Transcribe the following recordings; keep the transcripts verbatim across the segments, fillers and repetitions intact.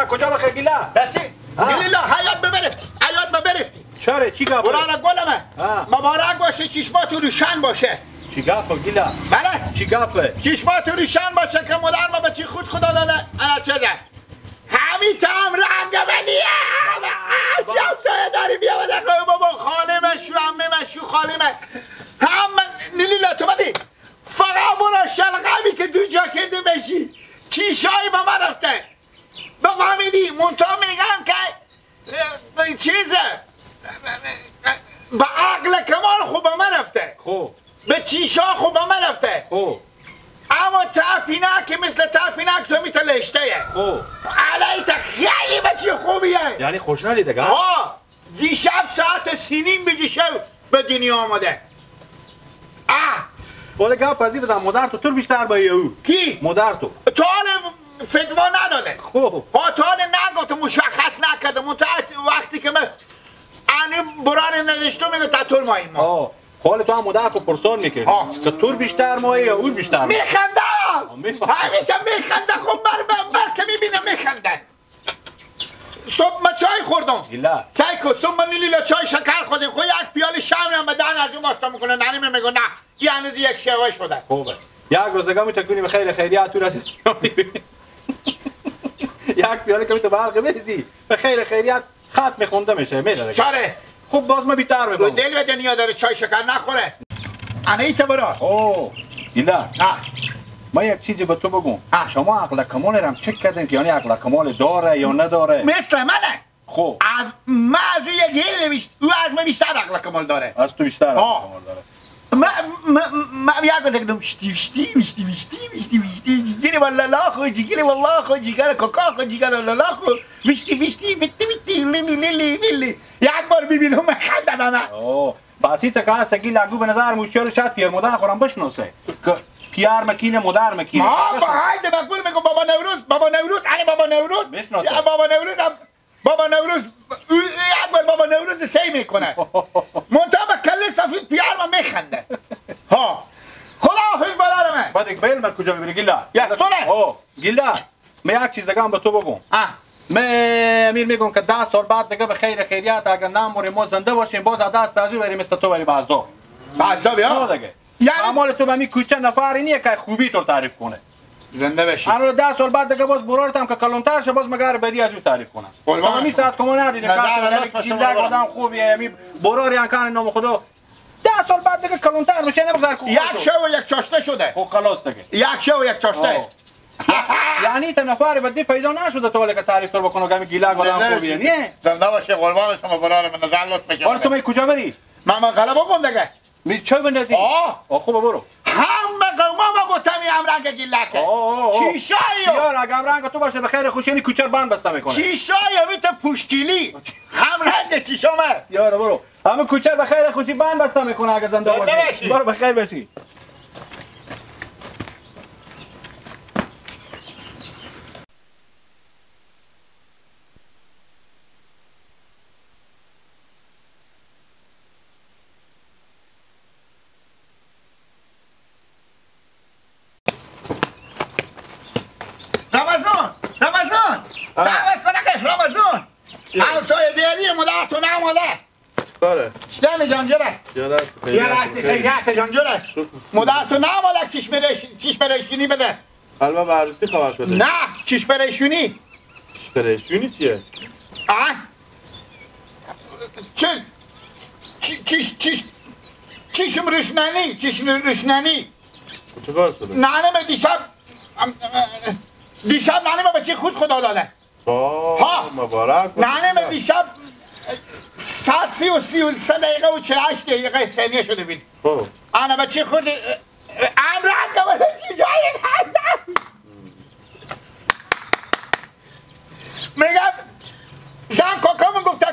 کجا بخیر گیلا؟ راستی؟ ها. گیلا، حیات ببرفتی. حیات ببرفتی. چرا؟ چی گپه؟ قرآن گلمه. ها. مبارک باشه، چشماتون روشن باشه. چی گپه گیلا؟ بله. چی گپه؟ چشماتون روشن باشه که مادر ما بچی خود خدا داده. انا چه زن؟ همی تا هم رنگ بلیه. همی هرچی همسایه داری بیا بده. خب بابا، خاله من شو، عمه من شو، خاله من. هم نیلیلا تو بدی. فقط برو شلغمی که دو جا کرده بشی. چیشایی به من رفته. بفهمیدی؟ منتها می‌گم که، اه، چیزه، به عقل کمال خو به من رفته. خب. به چیشا خو به من رفته. خب. اما تپینک که مثل تپینک تو می‌ته لشته یه. خب. علی تا خیلی بچی خوبیه. یعنی خوشحالی دیگه؟ ها. دیشب ساعت سینیم بجه شو به دنیا آمده. اه! ولی گپ ازی بزن، مادر تو تور بیشتر با او. کی؟ مادر تو. تا حال فتوا نداده. خب. ها، تا حال نگفته، مشخص نکرده. منتها وقتی که من انی برار نداشتم، میگه تا تور مایی ما. آه. حال تو هم مادر خو پرسان می‌کردی. آه. که تور بیشتر مایی یا او بیشتر مایی؟ می‌خنده. آه، می‌خنده. همین تا می‌خنده. خب، بر، بر، بر که می‌بینه می‌خنده. صبح ما چای خوردم. گیلا. چای کو، صبح ما نیلیلا چای شکر خوردیم. خو یک پیاله شام هم به دهن از اون واسطه می‌کنه. ننه من میگه نه. یه هنوز یک شوه شده. خوبه. یک روز دیگه می‌تونی به خیر خیریت تو رسید. یک پیاله که می‌تونی به حلقه بریزی. به خیر خیریت خط می‌خونده می‌شه. می‌داره. چاره. خب باز ما بیتر ببم. دل به دنیا داره، چای شکر نخوره. انه ای تو برار. اوه، گیلا. آه. ما یک چیزی به تو بگم. آه. شما عقل کمال رم چک کردین که یعنی عقل کمال داره یا نداره؟ مثل منه. خب. از ما از او یک هیل بیشت-، او از ما بیشتر عقل کمال داره. از تو بیشتر عقل آه. کمال داره. ما، ما، ما، ما یک گل دکدم، ویشتی، ویشتی، ویشتی، ویشتی، ویشتی، ویشتی، جیگری والله لاخو، جیگری والله خو، جیگر کاکا خو، جیگر لالا خو، ویشتی، ویشتی، ویتی، ویتی، لیلی، لیلی، لیلی. یک بار ببینم، من خنده به من. اوه. پس ایتا که هست، گیلا گو به نظر موشیار شاید پیار مادر خورم بشناسه. که پیار مکینه، مادر مکینه. ما شاید با بشناسه. حال ده مقبول می‌گم بابا نوروز، بابا نوروز، علی بابا نوروز. بشناسه. یا بابا نوروز هم، بابا نوروز، او، یک بار بابا نوروز سی می‌کنه. منتها به کله سفید پیار ما می‌خنده. ها. خدا حافظ برار من. بعد یک بیل من کجا می‌بری گیلا؟ یستونه. اوه، گیلا. من یک چیز دیگه هم به تو بگم. آه. من امیر می‌گم که ده سال بعد دیگه به خیر خیریت، اگر نمریم ما زنده باشیم، باز از دست از او بریم، مثل تو بریم به عذاب. به عذاب، یا؟ آه دیگه. یعنی اعمال تو به می کوچه نفری نیه که خوبی تو تعریف کنه. زنده باشی. الان ده سال بعد دیگه باز برارت هم که کلانتر شه، باز مگر بدی از او تعریف کنه. قربان شما. می ساعت کما ندیده، نظر کار الله تو تو شما گیلک قربان. آدم خوبیه، می برار یعنی کان نام خدا. ده سال بعد دیگه کلانتر بشه، نمی‌گذار کو یک شو و یک چاشته شده. خب خلاص دیگه. یک شو و یک چاشته. آه. یعنی تا نفر بدی پیدا نشده تو، ولی که تعریف تو بکنه که می گیلک آدم زنده خوبیه، باشی. نه؟ زنده باشه، قربان شما، برار من، نظر لطف شما. حال تو می کجا بری؟ من، من غلبه کن دیگه. می چه بندازی؟ آه. آه، خوبه، برو. همه قوما ما گفتم این همرنگ گیلکه. آه، آه، آه. چیشایی؟ یار، اگه همرنگ تو باشه، به خیر خوشی یعنی کوچر بند بسته می‌کنه. چیشایی؟ همی تو پوشکیلی. همرنگ چیشامه. یار، برو. همه کوچر به خیر خوشی بند بسته می‌کنه اگه زنده زنده باشی. باشی. برو، به خیر باشی. رمضان، رمضان، آه. صبر کن که رمضان. چیه؟ همسایه داری مادر تو نماده. بله. شتن جان جره. جره، یه خیلی لحظه خوبه. خیلی جان جره. شکر. مادر تو نماده چیش پریش-، چیش پریشونی بده. حالا به عروسی خبر شده. نه، چیش پریشونی. چیش پریشونی چیه؟ آه؟ چی-، چی-، چیش، چیش، چیشم روشنانی، چیشم روشنانی. چه کار شده؟ ننه من دیشب، ام، دیشب ننه من بچه خود خدا داده. آه، ها. مبارک باشه. ننه من دیشب ساعت سی و سی و سه دقیقه و چهل و هشت دقیقه ثانیه شده بود. خب. انا بچه خود، اه، امران که بده چی جایی ندم. می‌گم، زن کاکا من گفت،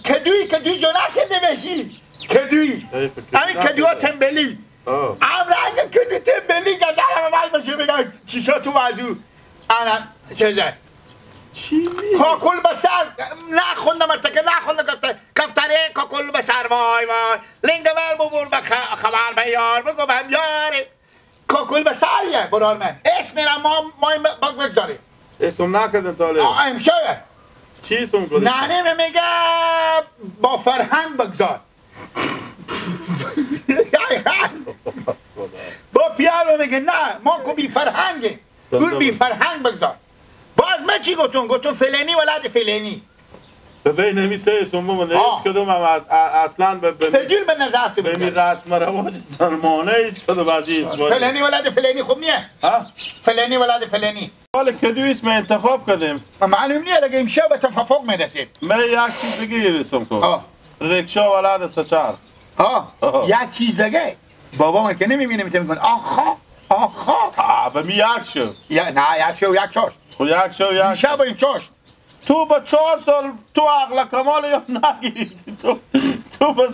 کدویی، کدوی جو نکرده بشی. کدویی. حیف، کدو همین کدوها نکرده. تنبلی. آه. امرنگ کدو تنبلی گردن همه بل بشه، می‌گم، چیشا تو وضو. انا چیزه. چی؟ کاکل به سر. نخوندم، ارتکه نخوندم، کفتر-، کفتره کاکل به سر، وای وای. لنگ بر ببر به خ-، خبر به یار، بگو به هم یاره. کاکل به سریه، برار من. اسم را ما، ما ب-، بگذاریم. اسم نکردن تا حالا؟ آه، امشب. چی اسم کردن؟ ننه مه میگه با فرهنگ بگذار. با پیار مه میگه نه، ما کو بی فرهنگیم. گور بی فرهنگ بگذار. باز من چی گفتم؟ گفتم فلانی ولد فلانی. به بین همی سه اسم بمونه. آه. هیچ کدوم هم از، ا-، اصلاً به، به، بدون به نظر تو به می بگذار. رسم و رواج زنمانه هیچ کدوم از این اسم. فلانی ولد فلانی خوب نیه؟ ها؟ فلانی ولد فلانی. حال کدو اسم انتخاب کردیم. معلوم نیه، دیگه امشب به توافق می‌رسیم. من یک چیز دیگه رسم کن. آه. رکشا ولد سچار. ها. آه. یک چیز دیگه. بابا من که نمی‌بینه می‌تونه می‌کنه آخا، آخا. آه، به می یک شو. یا، نه، یک شو، یک چاشت. خو یک شو، یک امشب این چاشت. تو به چهار سال تو عقل کمال یاد نگرفتی. تو، تو به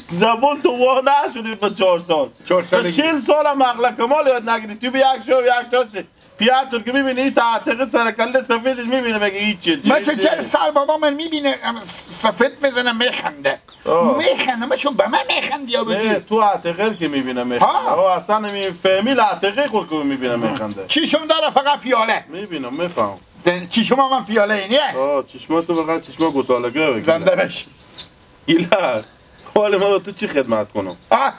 زبون تو وا نشدی به چهار سال. چهار سال به چهل سال هم عقل کمال یاد نگرفتی. تو به یک شو، یک چاشت. پیار ترکی می‌بینی، تا عتیقه سر کله سفیدش می‌بینه، مگه هیچ چیز؟ من چه چهل سال بابا من می‌بینه، ام، سفید می‌زنه، می‌خنده. آه. می‌خنده، من چون به من می‌خندی یا نه، بزرگ؟ تو عتیقه که می‌بینه می‌خنده. ها. آه، اصلاً می فامیل عتیقه خود که می‌بینه می‌خنده. چشم داره فقط پیاله. می‌بینم، می‌فهمم. ده، چشم من پیاله اینیه. آه، چشم تو فقط چشم گوسالگه بگیره. زنده بش. ایلا، حال ما به تو چی خدمت کنم؟ آه.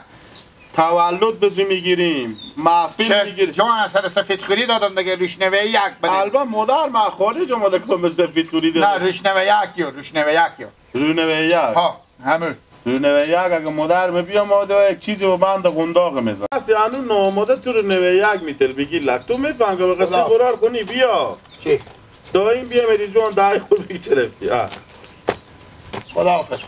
تولد بزو می‌گیریم، محفل چه می‌گیریم. جان سر سفید خوری دادم دیگه، روشنوی یک بدیم. البته مادر ما خارج آمده که به سفید خوری نه، دادم. روشنوی یک یا، روشنوی یک یا. روشنوی یک. ها، همون. روشنوی یک اگه مادر می بیام، ما دو یک چیزی به بند قنداق می‌زن. اصلاً انو ناماده تو روشنوی یک می‌تل بگی لک. تو می‌فهم که به قصه خدا. قرار کنی بیا. چی؟ دایم بیام ایدی جوان دای خود بگی چه رفتی، ها. خداحافظ.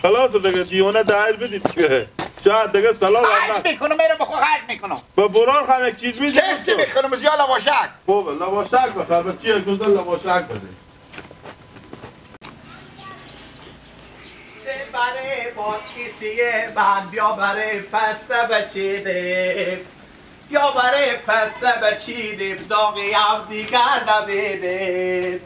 خلاص دیگه، دیونه دایر بدید که. شاید دیگه سلام خرج علیک. می‌کنم، می‌رم به خود خرج می‌کنم. به برار خم یک چیز می‌دی. چستی می‌کنم، از یا لواشک. خوبه، لواشک بخر، به چیه گذر لواشک بده. بره باد کیسیه بند، بیا بره پسته بچیدیم. بیا بره پسته بچیدیم، داغی هم دیگر نبیدیم.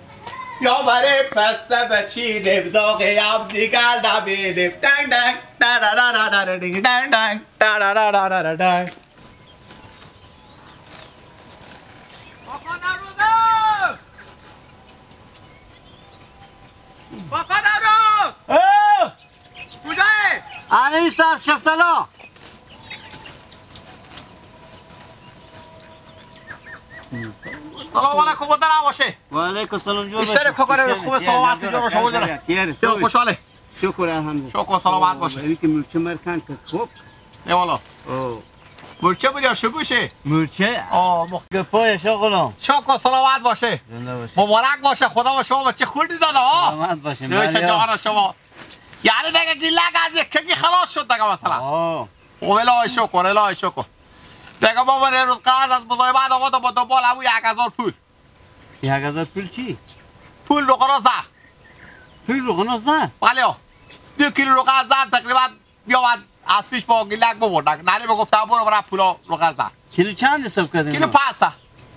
بیا بره پسته بچیدیم، داغی هم دیگر نبیدیم. دنگ دنگ، دارارارارارارینگ، دنگ دنگ، دارارارارارارینگ. بابا نوروز! بابا نوروز! اه! کجایی؟ آره، این سر شفتلا. سلام علیکم، مادر باشه. و علیکم سلام جوان. بیشتر باشه. کار کنه، خوبه، سلامت، جوان باشه، مادر. خیلی. یا خوشحاله. شکر الحمدلله. شکر، سلامت باشه. این که مورچه مرکن که خوب. ای والا. او. مورچه بود یا شبوشه؟ مورچه. آه، مخ- گپای شغلم. شکر، سلامت باشه. زنده باشه. مبارک باشه، خدا به شما بچه خوردی داده، ها؟ سلامت باشه. نوش بله. جان شما. یعنی دیگه گیلک از یک کگی خلاص شد دیگه مثلاً. آه. خب، الهی شکر، الهی شکر. دیگه ما من روز قرض از مزاحمت آمد با دنبال همون یک هزار پول. یک هزار پول چی؟ پول روغنا زر. پول روغنا زر؟ بله ها. دو کیلو روغن زر تقریباً بیامد از پیش با گیلک ببردن. ننه بگفته برو برای پولا روغن زر. کیلو چند حساب کردین؟ کیلو پنج صد.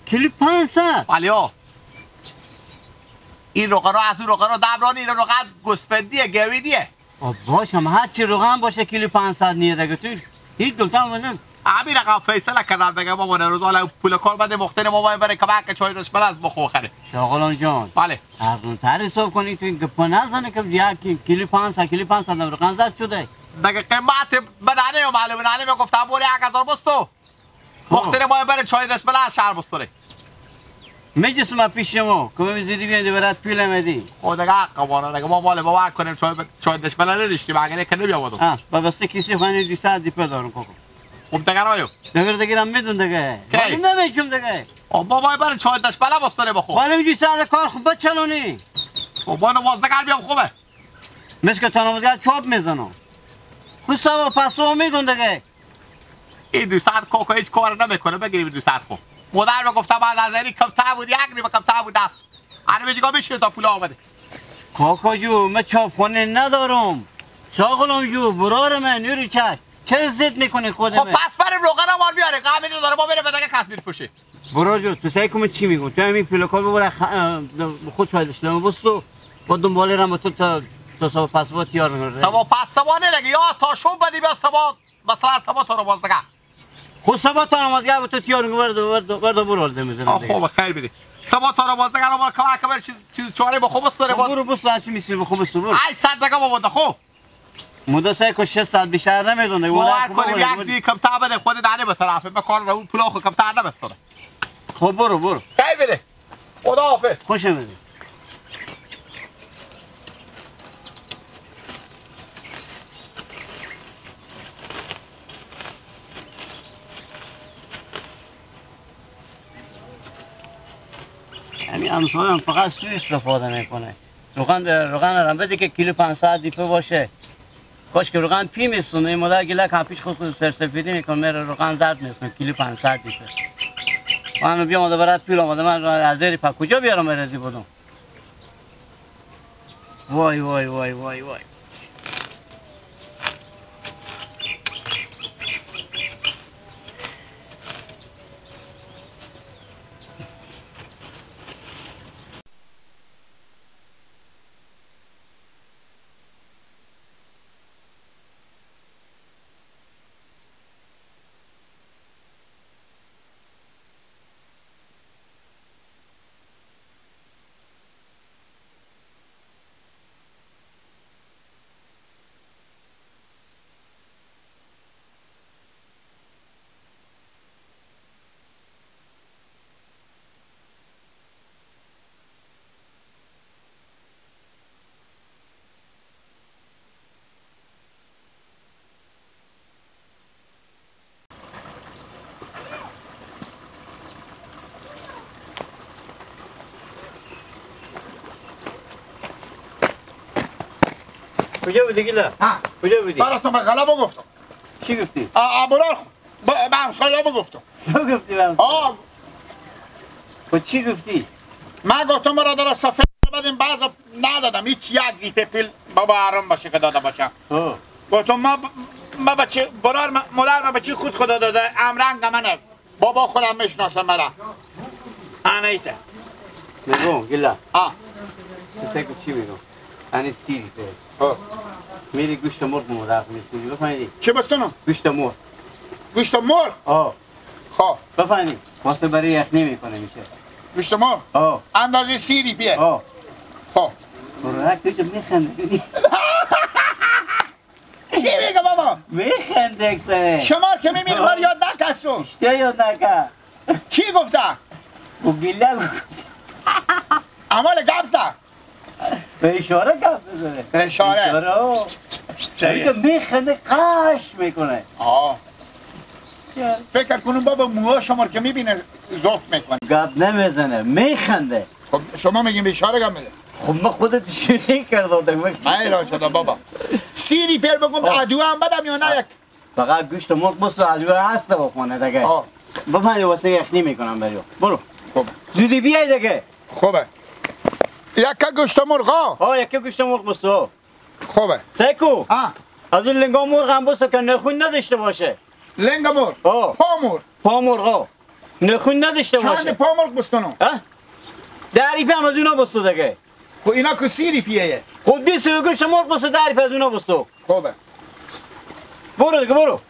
کیلو پنج صد؟ بله ها. این روغنا از اون روغنا دم رانی، این روغن گوسفندیه، گویدیه. آه، باشه، هم هر چی روغن باشه، کیلو پنج صد نیه دیگه. تو هیچ دکتر مونم. همین رقم فیصله کردم دیگه، بابا نوروز، حالا پول کار بده، مختن ما باید بره کمک چای رشمن از بخو خره. شاغلان جان. بله. ارزون تر حساب کنی، تو این گپا نزنه که یک کیلو پنج صد، کیلو پنج صد هم روغن زر شده. دیگه قیمت بدنه و معلوم ننه می‌گفتم، بوری یک هزار بستو. خب. مختن ما باید بره چای رشمن از شهر بستره. می‌جستم از پیش شما، که بمیزیدی بیان دی برات پیله میدی. خب دیگه حق بانه دیگه، ما مال بابا کنیم، چای ب-، چای دشمنه نداشتیم، اگه نه که نمی‌آمدم. آه، با بسته کیسه خانه دویست دی پول دارم کاکا. خب دیگه رایو. دیگه دیگه هم می‌دون دیگه. کی؟ ولی نمی‌جم دیگه. خب بابا برای چای دشمنه بستره بخور. ولی می‌جی ساعت کار خوب بچلونی. خب با نوازده کار بیام خوبه. مثل که تنموزگر چوب می‌زنم. خود سوا پسوا می‌دون دیگه. این دو ساعت کاکا هیچ کار نمی‌کنه، بگیریم دو ساعت خو. مادر می‌گفت بعد از اینی کمتر بود، یک نیمه کمتر بود، دست. الان به جیگا بشینه تا پول آمده. کاکا جو، من چاپخانه ندارم. شاغلام جو، برار من، نوری چش. چه ضد می‌کنی خودمه؟ خب پس بریم روغن وار بیاره، غمی نداره، ما بریم به دگه کس می‌فروشه. برار جو، تو سعی کن من چی می‌گم. تو همین پول کار ببر، خ-، اه، خود چایدش دارم، بس تو با دنباله رم تو تا، تا صبح پس با تیار نگرده. صبح پس صبح نه دیگه، یا تا شب بدی بیا صبح، مثلاً صبح تا رو باز دیگه. خو صبح تا نمازگاه به تو تیار نگرده، ورد، ورد، ورد برار دمیزه آه، دیگه. خب، خیر بیدی. سبا تا رو بازده گرم، ما کمک کمر چیز، چیز چاره با خوب است داره خب با. برو بس، هرچی می‌سی با خوب است، برو. هشت صد دقیقه با بوده، خب. مدت سه کو شش ساعت بیشتر نمی‌دونه. باور کنیم، یک دوی کمتر بده، خود دانه به طرفه. به کار رو اون پلا خود کمتر نبستانه. خب برو، برو. کی بره؟ خدا حافظ. خوش آمدی. همین همسایه هم فقط سو استفاده می‌کنه. روغن، روغن رو بده که کیلو پانصد دیپه باشه. کاش که روغن پی می‌سونه، این مادر گله کم پیش خود خود سرسفیدی می‌کنه، میره روغن زرد می‌سونه، کیلو پانصد دیپه. من بیام آمده برات پول آمده، من از دری پا کجا بیارم برزی بدم؟ وای، وای، وای، وای، وای. کجا بودی گیلا؟ ها. کجا بودی؟ براتون به غلا بگفتم. چی گفتی؟ آ، آ، برار خو-، ب-، به همسایه بگفتم. تو گفتی به همسایه؟ آه. خب چی گفتی؟ من گفتم برادر سفر بدیم، بعض ندادم، هیچ یک لیتر پیل بابا حرام باشه که داده باشم. خب. گفتم ما ب-، ما بچه برار ما، مادر ما بچه خود خدا داده، امرنگ منه. بابا خودم می‌شناسه مرا. انیته. می‌گم، گیلا. آه. تو سه چی می‌گم؟ یعنی سیری ته. ها. میری گوشت مرغ مورد می‌سوزی، بفهمیدی؟ چی بستونم؟ گوشت مرغ. گوشت مرغ؟ آه. خب. بفهمی؟ واسه برای یخنی می‌کنه می‌شه. گوشت مرغ؟ آه. اندازهٔ سی روپیه؟ آه. خب. برو، هر کی تو می‌خنده. چی میگه بابا؟ می‌خنده اکثره. شما که می‌میری، ما یاد نکستون. اشته یاد نکه. چی گفته؟ او گیله گفت. اما گپ زد. به اشاره گپ بزنه. به اشاره. اشاره، آه. صحیح. که می‌خنده، قش می‌کنه. آه. یا. فکر کنم بابا موها شما که می‌بینه زوف می‌کنه. گپ نمیزنه، می‌خنده. خب شما میگین به اشاره گپ می‌زنه. خب من خودت شوخی کردم، من من ایران شده بابا. سیری پیر بگم آه. ادویه هم بدم یا نه آه. یک؟ فقط گوشت مرغ بستو، ادویه هست با خونه دیگه. آه. بفهمی واسه یخنی می‌کنم برو. برو. خب. زودی بیای دیگه. خوبه. یک گوشت مرغ ها؟ ها، یک گوشت مرغ بستو. خوبه. سیکو. ها. از اون لنگا مرغ هم بستو که نخون نداشته باشه. لنگ مرغ؟ ها. پا مرغ؟ پا مرغ، ها. نخون نداشته باشه. چند پا مرغ بستونو؟ ها؟ ده روپیه هم از اونا بستو دیگه. خب اینا که سی روپیه یه. خب بیست روپیه گوشت مرغ بستو، ده روپیه از اونا بستو. خوبه. برو دیگه، برو.